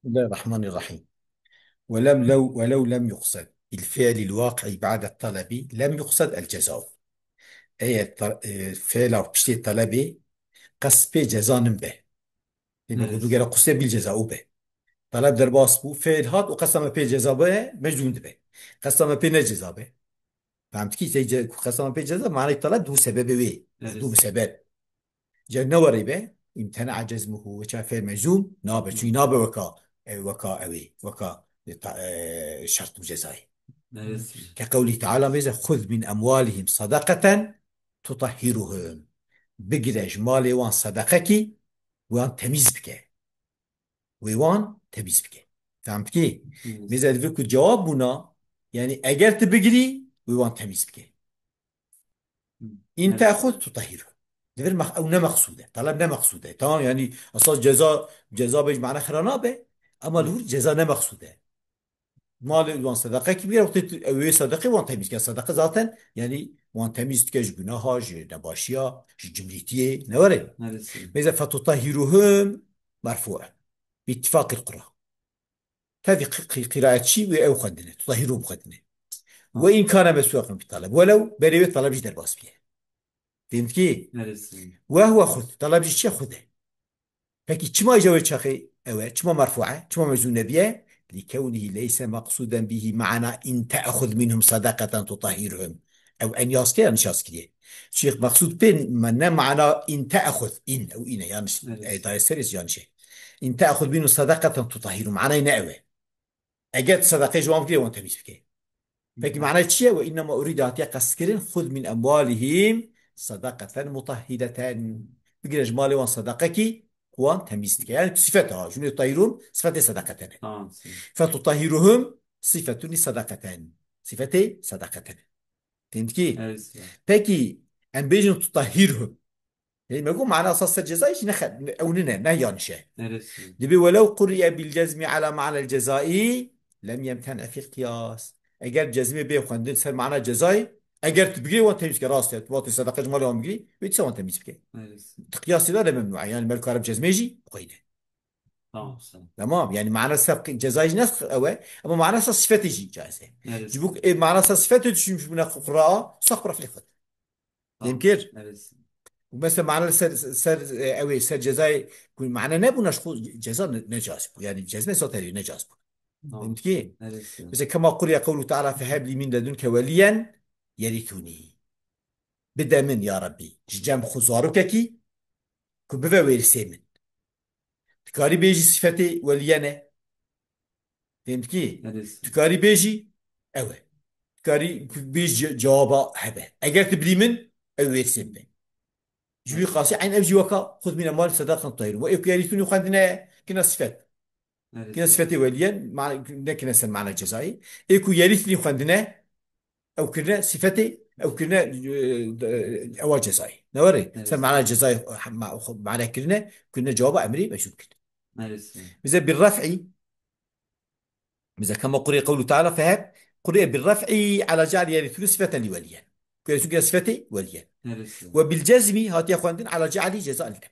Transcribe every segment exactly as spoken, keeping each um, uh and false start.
بسم الله الرحمن الرحيم. ولم لو ولو لم يقصد بالفعل الواقع بعد الطلب لم يقصد الجزاء. Eger ta- e, fiila piştê talebê qest pê ceza nin be. Demek ku Evet. dû gere qusê bil ceza û be. Taleb derbas bû, fiil hat û qesta me pê ceza be, mecnûn dibe. Qesta me pê ne ceza be. Fehmtikî, sey ce-, ku qesta me pê ceza, manayê taleb dû sebebê wê. Evet. Dû bi sebeb. Cer ne werê be, imtena cezmuhu, weça fiil mecnûn nabe. Çünkü nabe weka, e, weka ewê, weka, e, ta-, e, şert û cezayê. Evet. Ke qewlî Teala mêze, "Xuz min emwalihim sadaqeten tutahhiruhum." Bigire ji malê wan sadaqekî, wan temîz bike. Wê wan temîz bike. Fehmtikî? Hmm. Mêze divir ku cewab bûna, yani eger tu bigirî, wê wan temîz bike. Hmm. İn Evet. te'xuz tutahhiru. Divir mex-, ew ne meqsûd e. Taleb ne meqsûd e. Tamam, yani esas ceza, ceza bêj mana xira nabe. Ama li wir ceza ne meqsûd e. Malê wan sadaqekî bigire, wextê tu, ew ê sadaqê wan temîz ke. Sadaqe zaten, yani wan temîz dike ji gunaha, ji nebaşiya, ji cimrîtiyê. Ne were? Evet. Mêze fetutahhiruhum merfu. Bi ittifaqil qura. Tevî qi-, qi-, qiraetçî wê ew xwendine. Tutahhiruhum xwendine. Ve in kana mesûqan bi taleb. Welew berê wê taleb jî derbas biye. Fehmtikî? Neresi? Ve huve xud. Taleb jî çi ye? Xud e. Pekî çima îja wê çaxê ew e? Çima merfû e? Çima mecnûn nebiye? Li kewnihi leyse meqsûden bihi ma'na in te'xud minhum sadaqeten tutahhiruhum. Ew en yaz kiriye, yanlış yaz kiriye. Çi meqsûd pê me ne ma'na in te'xud. In, ew in e, yanlış. Evet. E, dayê serê yanlış e. In te'xud minhum sadaqeten tutahhiruhum. Manayê ne ew e. Eger tu sadaqeyê ji wan bigirê, wan temîz bike. Peki mana çi ye? Ve innema urîde hatiye qestkirin, xuz min emwalihim sadaqeten mutahhireten. Bigire ji malê wan sadaqekî ku wan temîz dike. Yani sifet ha, jûnê tutahhirûn sifetê sadaqeten e. Tamam. Fetutahhiruhum sifetun li sadaqeten. Sifetê sadaqeten e. Fehmtikî? Evet. Peki em bêjin tutahhirhum. Hey, me got mana esas ser cezayê jî ne xe-, ew nine, ne yanlış e. Neresi? Dibê welew quriye bil cezmi ala ma'nel cezai lem yemtene fil qiyas. Eger cezmê bê xwendin ser mana cezayê, eger tu bigirê wan temîz ke, rast e, tu vatê sadaqe ji malê wan bigirî, wê dîsa wan temîz bike. Neresi? Tu qiyasê de ne memnû e, yani melkar em cezmê jî xweyne. Tamam, sen. Tamam, yani mana ser qi-, cezayê jî ne ew e, ama mana ser sifetê jî caiz e. Neresi? Ji bo, e, mana ser sifetê düşünmüş bûne qura, sax bira fil xwed. Tamam. Demkir. Evet. Û mesela mane ser, ser, e, ew ê ser cezayê ku mane nebûna ji xwe ceza ne, necaz bû. Yani cezme zaten necaz bû. Tamam. Fehmtikî? Evet. Mesela kema quriye qewlu Teala feheb li min ledunke weliyen yerithuni. Bide min ya Rabbî. Ji cem xwe zarokekî ku bibe wêrisê min. Dikarî bêjî sifetê weliye ne. Fehmtikî? Evet. Dikarî bêjî ew e. Dikarî bêjî ce-, cewaba hebe. Eger tu bilî min, ew wêrsê bibe. Ji wî qasî eyn ev jî weka xud mîne mal sedaqan tahîr. Ve ê ku yerîtûnî xwendine kine sifet. Evet. Kine sifetê weliyen, ma-, ne kine ser mana cezayî. Ê ku yerîtûnî xwendine, ew kirine sifetê, ew kirine, e, e, ewa cezayî. Ne were? Evet. Ser mana cezayî, ma-, mana kirine, kirine cewaba emrî meşhur kirine. Evet. Bize bir ref'i, bize kema qurê qewlu Teala feheb, qurê bir ref'i ala ce'li yerîtûnî sifeten li weliyen. Ku yerîtûnî sifetê weliyen. Evet. Ve bil cezmi hatiye xwendin ala ce'li ceza li emrî.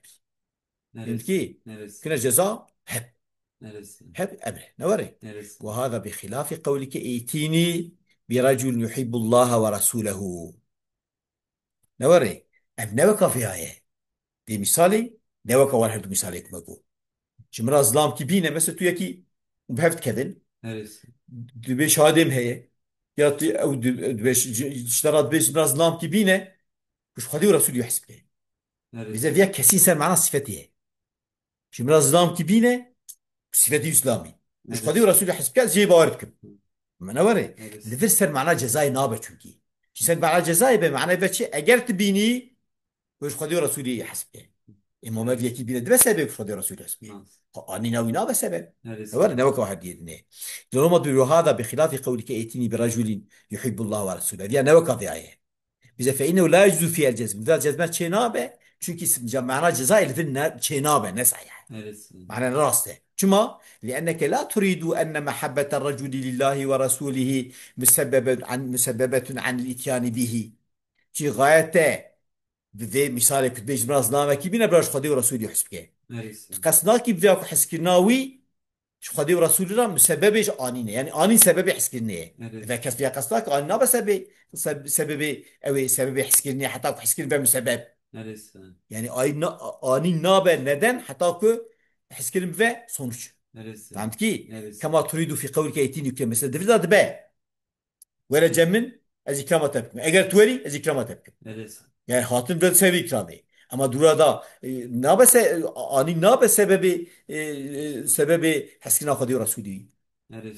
Neresi? Fehmtikî? Neresi? Kine ceza heb. Neresi? Heb emre. Ne were? Neresi? Ve hada bi xilafî qewlike îtînî bi reculin yuhibbullaha ve rasûlehu. Ne were? Ev ne weka vêya ye. Vê mîsalê ne weka wan her du mîsalê ku me got. Ji min re zilamkî bîne, mesela tu yekî bi hev dikevin. Neresi? Dibê şahidê min heye. Ya tu ew di-, dibê ş-, ji, ji te re dibê ji min re zilamkî bîne. Ku ji Xwedê û Resûlî hez bike. Neresi? Bize viya kesî ser mana sifetê ye. Ji min re zilamkî bîne, sifetî Îslamî. Ji Evet. Xwedê û Resûlê hez bike, ez jê bawer dikim. Me ne were? Evet. Li vir ser mana cezayê nabe çunkî. Ji ser mana cezayê be, mana ve çi? Eger tu bînî, wê ji Xwedê û Resûlê hez bike. Îmam ev yekî bîne, dibe sebeb ji Xwedê û Resûlê hez bike. Evet. Xwe anîna wî nabe sebeb. Evet. Ne were, ne weka her diyê dinê. Loma bi ruha da bi xilafî qewlike êtînî bi reculîn yuhibbullah ve Resûleh. Diya ne weka vêya ye. Bize fe innehu la yeczu fiyel cezm. Bize cezme çê nabe. Çünkü s-, ce-, mana cezayê li vir ne, çê nabe, ne sayı. Evet. Mana rast e. Çima? Li'enneke la turidu enne mehabbete reculi lillahi ve rasulihi musebbebetun an, musebbebetun anil ityani bihi. Çi gayete bi vê misalê ku dibêjim raz namekî bîne, bira ji Xwedê û Resûlî his bike. Evet. Qes nakî bi vê ku heskirina wî Ji Xwedê û Resûlî re musebebê ji anî ne. Yanî anî sebebê hizkirinê ye. Nere? Ve kes vêya qesta ki anî nabe sebê, seb-, sebebê, ew ê sebebê hizkirinê heta ku hizkirin ve musebeb. Nere? Yanî anî na-, anî nabe neden heta ku hizkirin ve sonuç. Nere? Fehm dikî? Nere? Kema turîdu fî qewlike êtînî ke mesela di vir de dibe. Were cem min, ez îkrama te bikim. Eger tu werî, ez îkrama te bikim. Nere? Yani hatin ve sebebi ikramê. Ama dura da, e, nabe se-, anî nabe sebebi, e, e, sebebi heskina Xwedê û Resûlî. Nere?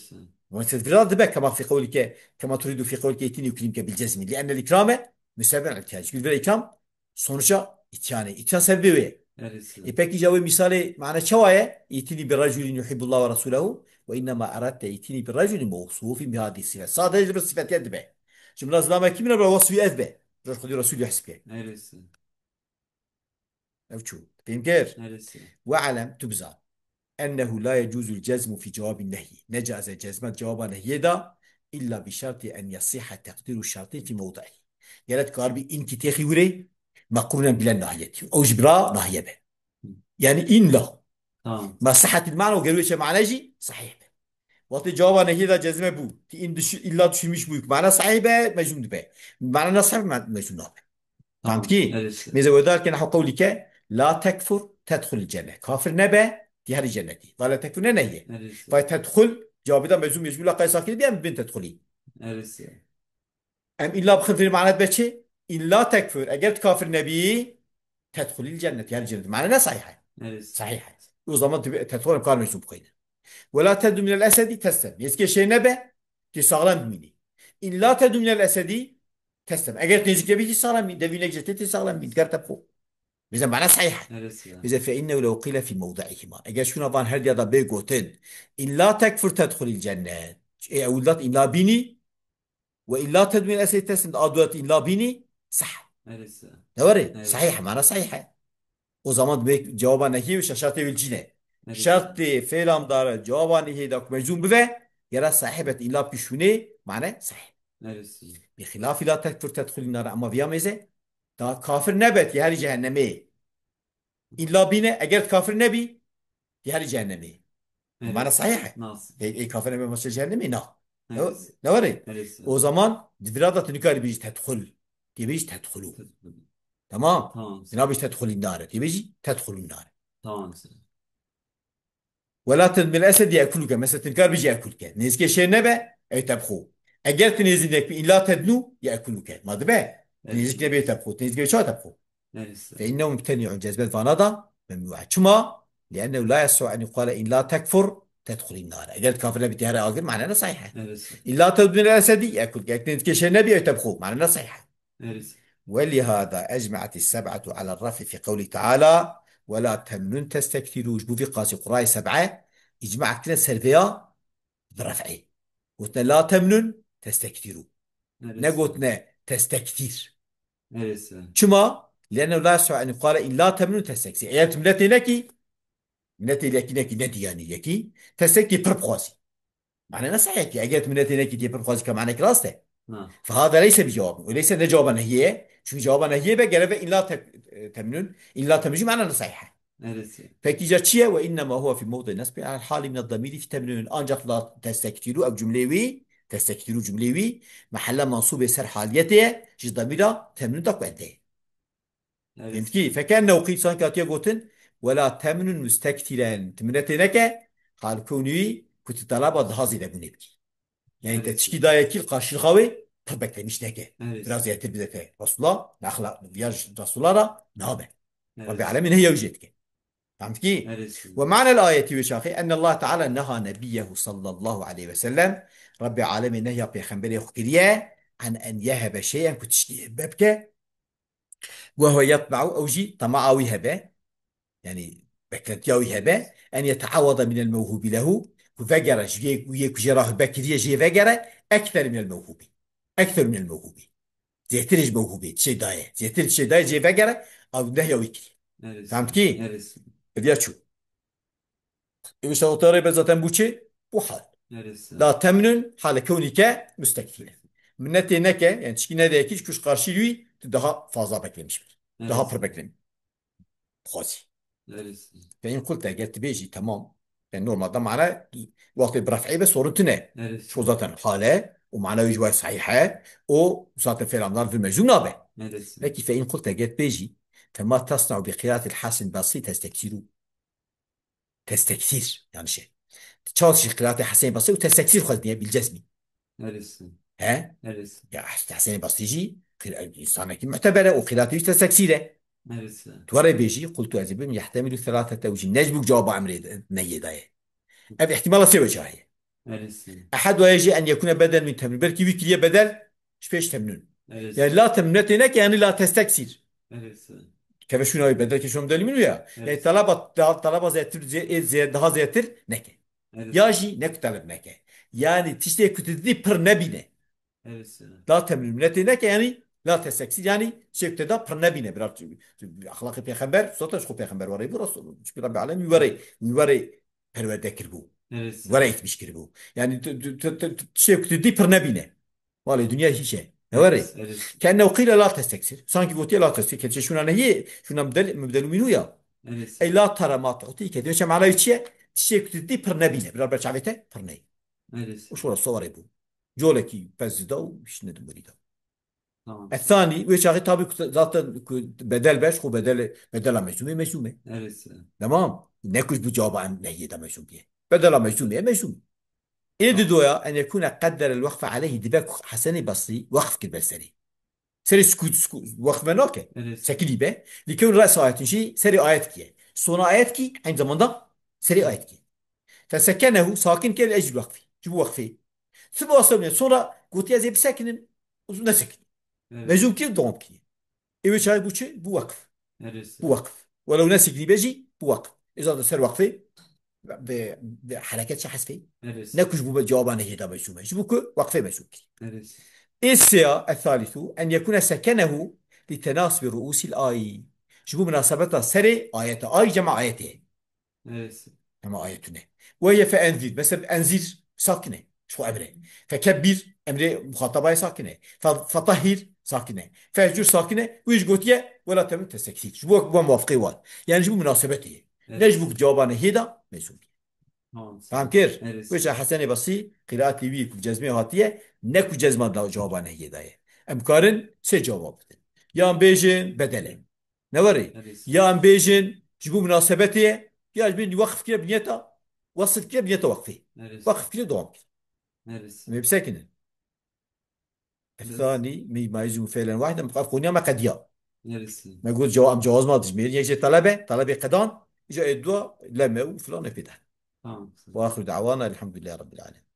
Ama se vira dibe kema fî qewlike, kema turîdu fî qewlike êtînî û kirîmke bil cezmî. Li ennel ikrame musebben el kâ. Çünkü vira ikram sonuca îtyanê. Îtyan sebebê wê. Nere? E peki ja wê misalê mane çawa ye? Îtînî bi reculin yuhibbullah ve resûlehu ve innema eradte îtînî bi reculin mewsûfin bi hadî sifet. Sadece bir sifetiye dibe. Şimdi lazim lame kimine bir vasfı ez be. Roj Xwedê Resûlî hesb ke. Nere? Ev çû. Fêm kir. Nere? Ve alem tu bizan. Ennehu la yecuzul cezmu fi cevabin nehyi. Ne caiz e cezme cevaba nehyê da illa bi şertî en yasiha teqdîru şertî fi mewdi'î. Gere dikaribî înkî têxî wirê meqrûnen bilen nahiyetî. Ew ji bira nahiye be. Yani illa. Tamam. Ma sihetil mana û ger wê çe mane jî sahih be. Wextê cevaba nehiyê de cezme bû. Ki in düşü-, illa düşünmüş bû. Mana sahih be, mecnun dibe. Mana ne sahih me-, mecnun nabe. Tamam. Tamam ki? Evet. Mêze wedar ke nehu qewlî ke la tekfur tedxulil cenne. Kafir nebe, tî herî cennetî. La la tekfur ne nehiye. Evet. Vay tedxul, cevabı da mecnun mecbur la qaysa kiri bî em bin tedxulî. Evet. Em illa bixin fîl manet be çi? Illa tekfur. Eger tu kafir nebî, tedxulîl cennet. Yani cennet. Mane ne sahih e? Evet. Sahih e. O zaman tu tedxul em kar mecnun bixwîne. Ve la tednu minel esedi teslem. Nêzikê şê nebe, tu sağlam bimînî. Illa tednu minel esedi teslem. Eger tu nêzik nebî, tu sağlam bî. Devînek jete tu sağlam bî. Diker tebxu. Bize mane sahih e. Evet ya. Bize fe innehu lew qîle fî mewdi'ihima. Eger şuna van her diya da bê gotin. Illa tekfur tedxulîl cennet. E, ewildat illa bînî. Ve illa tedmîn esey teslim a duet illa bînî sah. Neresi? Ne were? Neresi? Sahih, mana sahih e. O zaman demek cevaba nehiye ve şaşatê wilcine. Neresi? Şartê fêlam dare cevaba nehiye da ku meczum bive, gera sahibet illa pişûnê, mane sahih. Neresi? Bi xilafî la tekfur tedxulî nare, ama viya mêze, da kafir nebet, ya herî cehennemê. Îlla bîne, eger kafir nebî, tî herî cehennemê. Evet. Mana sahih e. Nasıl? Ê, ê kafir nebî, maçe cehennemê, na. Evet. Ne, ne were? Evet. O zaman di vira da tu nikarî bêjî tedxul. Tê bêjî tedxulu. Tedxulu. Tamam. Tamam. Zina bêjî tedxulî nare. Tê bêjî tedxulû nare. Tamam. Wela tedmil esed yekuluke. Mesela tu nikar bêjî yekuluke. Nêzikê şê nebe, ey tebxu. Eger tu nêzî nek bî, îlla tednû yekuluke. Ma dibe? Evet. Nêzik nebê tebxu. Nêzikê çawa tebxu? Neresi? Fe innehu mumteni'un, cezbet vana da memnû e. Çima? Li'ennehu la yas'u en yuqale in la tekfur tedxulin nar. Eger kafir nebî tê here agir, mane ne sahih e. Neresi? İlla tedbir esedi, yekul. Ek nêzikê şê nebî, ew tebxu. Mane ne sahih e. Neresi? Ve lihada ecma'tis seb'atu ala raf'i fi qewli teala ve la temnun testektiru. Ji bo vî qasî qurayê seb'e icma kine ser vêya bi ref'ê. Gotine la temnun testektiru. Neresi? Ne gotine testektir. Neresi? Çima? Lene la yas'u en yuqale in la temnun testektir. Eger tu minetê nekî, minetê yekî nekî, ne diyanî yekî, testektir pir bixwazî. Mane ne sahih ki, eger tu minetê nekî diye pir bixwazî ke manek rast e. Ha. Fehada leyse bi cevabin. Öyleyse ne cevaba nehiye? Çünkü cevaba nehiye be gere ve in la te-, e, temnun, in la temnun jî mane ne sahih e. Neresi? Peki ca çi ye? Ve innema huve fi mewdi nesbi al hali min damiri fi temnun. Ancak la testektiru ev cümle wî, testektiru cümle wî, mahalla mansubê ser haliyetê ye, ji damira temnun da ku ente ye. Neresi? Fehmtkî? Fekennehu qîl sanki hatiye gotin, wela temnun mustektiren. Tu minetê neke, hal kewni wî ku tu talaba daha zêde bûnê bikî. Yani te, evet, tişkî daye kî, karşılık wê pir beklemiş neke. Evet. Biraz zêdetir bide te. Resulullah, nexla, ya Resulullah ra nabe. Evet. Rabbi alemî nehiya wî jê dike. Fehmtkî? Evet. Ve manel ayeti wê şaxê, enne Allah Teala neha nebiyyehu sallallahu aleyhi ve sellem, Rabbi alemî nehiya pêxemberê xwe kiriye, an en yehebe şeyen ku tişkî hebe bike, Ve huve yetma'u, ew jî tema'a wî hebe, yani beklentiya wî hebe, en yete'awada minel mewhubi lehu, ku vegere ji yê, wî yê ku jê re hebe kiriye, jê vegere, ekser minel mewhubi. Ekser minel mewhubi. Zêtir ji mewhubê, tişê daye. Zêtir tişê daye, jê vegere, ew nehya wî kiriye. Neresi? Fehmtkî? Neresi? Ev ya çû. Ê wisa otarê be zaten bû çi? Bû hal. Neresi? La temnun hale kewnî ke mustekfî ne. Minetê neke, yani tişkî nedeye kî, ji ku ji karşî wî tu daha fazla beklemiş bî. Daha, neresi, pir beklemiş. Xwazî. Neresi? Fe in kulte, eger tu bêjî, tamam. Yani normalde mana wextê bi ref'ê be sorun tune. Evet. Şu zaten hale, o mana wî ji we sahih e, o zaten fi'l amar vir meczûm nabe. Evet. Peki fe in qulta get bêjî, fema tasna'u bi qira'atil Hasan Basri testeksiru. Testeksir, yani şey. Çaw çi qira'atê Hasan Basri û testeksir xwezniye bil cezmi. Neresi? He? Neresi? Ya işte Hasan Basri jî qira-, insanekî mu'tebere, o qira'atê jî testeksir e. Neresi? Tu were bêjî, qultu ez ê bim, yehtemilu selasete wicî. Ne ji bo cevaba emrê de, nehiyê daye. Ev ihtimala sê wecahê. Neresi? Ehad waye jî en yekune bedel min temnun. Belkî wî kiriye bedel, ji pêş temnun. Neresi? Yani la temnun ne têne ke, yani la testeksir. Neresi? Keve şûna wî bedel ke şûna bedel min ya. Yani Evet. talaba, ta-, talaba zêtir, zê-, ê zê-, daha zêtir neke. Evet. Ya jî ne ku talep neke. Yani tiştê ku tu didî pir nebîne. Evet. La temnun ne têne ke, yani la testeksir, yani şey ku te da pir nebîne. Biraz tu, tu, axlaqê pêxember, zaten ji xwe pêxember were bû, Resul, çünkü Rabbi alem were, were perwerde kiribû. Evet. Were eğitmiş kiribû. Yani tu, tu, tu, tu, tu, şey ku tu didî pir nebîne. Walê dinya hiç e. Ne were? Evet, evet. Kenne qîle la testeksir. Sanki gotiye la testeksir. Keçe şuna nehiyê, şuna mudel, mubdelu mînû ya. Evet. Ey la tara ma tu'tî ke. Diyor çem alay çiye? Tiştê ku tu didî pir nebîne. Biraz ber çavê te pir ney. Evet. O şora soware bû. Colekî pez da û hiştine di murî da. Tamam. Ethani, wê çaxê tabi ku zaten ku bedel beş, xwe bedel, bedela meczûmê meczûm e. Evet. Tamam. Ne ku ji bo cevaba em nehiyê de meczûm diye. Bedela meczûmê ye meczûm. Ê Tamam. didoya en yekune qedderel wekfe aleyhî dibe ku Hesenê Basrî wekf kir ber serê. Serê sku-, sku-, wekf me nake. Evet. Sekilî be. Lîkewin res ayetin jî serê ayet kiye. Sona ayet kî aynı zamanda serê ayet kî. Fesekenehu sakin ke li ecl wekfî. Ji bo wekfê. Sibo asabine sonra gotiye ez ê bisekinin. Û nesekinin. Evet. Mecûm kir dewam kiriye. Ê wê çaxê bû çi? Bû wekf. Neresi? Bû wekf. Welew nesekinibe jî bû wekf. Ê zaten ser wekfê bi, bi hereket çi hesfê? Neresi? Ne ku ji bo be cevaba nehiyê de mecûm e. Ji bo ku wekfê mecûm kir. Neresi? Ê sêya, ethalisu, en yekune sekenehu li tenasibi ru'usil ayi. Ji bo minasebeta serê ayete. Ay cema ayetê. Evet. Ama ayetune. Ve ye fe enzir. Mesela enzir sakine. Şu emre. Fekebbir emre muhatabaya sakine. Fe, fetahhir sakine. Fehcur sakine. Wî jî gotiye wela temim teseksîr. Ji bo, bo muwafiqê wan. Yani ji bo munasebetê. Evet. Ne ji bo cevabane hêda mecûm. Tamam. Fam kir? Evet. Wêca Hesenê Basî qîraatê wî ku cezmê hatiye, ne ku cezma da cevabane hêda ye. Em karin sê cevab bidin. Yan bêjin bedele. Ne werê? Neresi? Ya em bêjin ji bo minasebetê ye, ya ji bo wekf kire bi niyeta, wasf kire bi niyeta wekfê. Neresi? Wekf kire dewam kir. Neresi? Em ê bisekinin. Neresi? Ethani, me, ma yezû felen wahiden, ev konuya me qediya. Neresi? Me got cewa-, em cewaz ma dijmêrin. Yek jê talebe, talebê qedan, îca ê dua, leme û filan ê pê de. Tamam. Ve axiru da'wana elhamdülillahi rabbil alemin.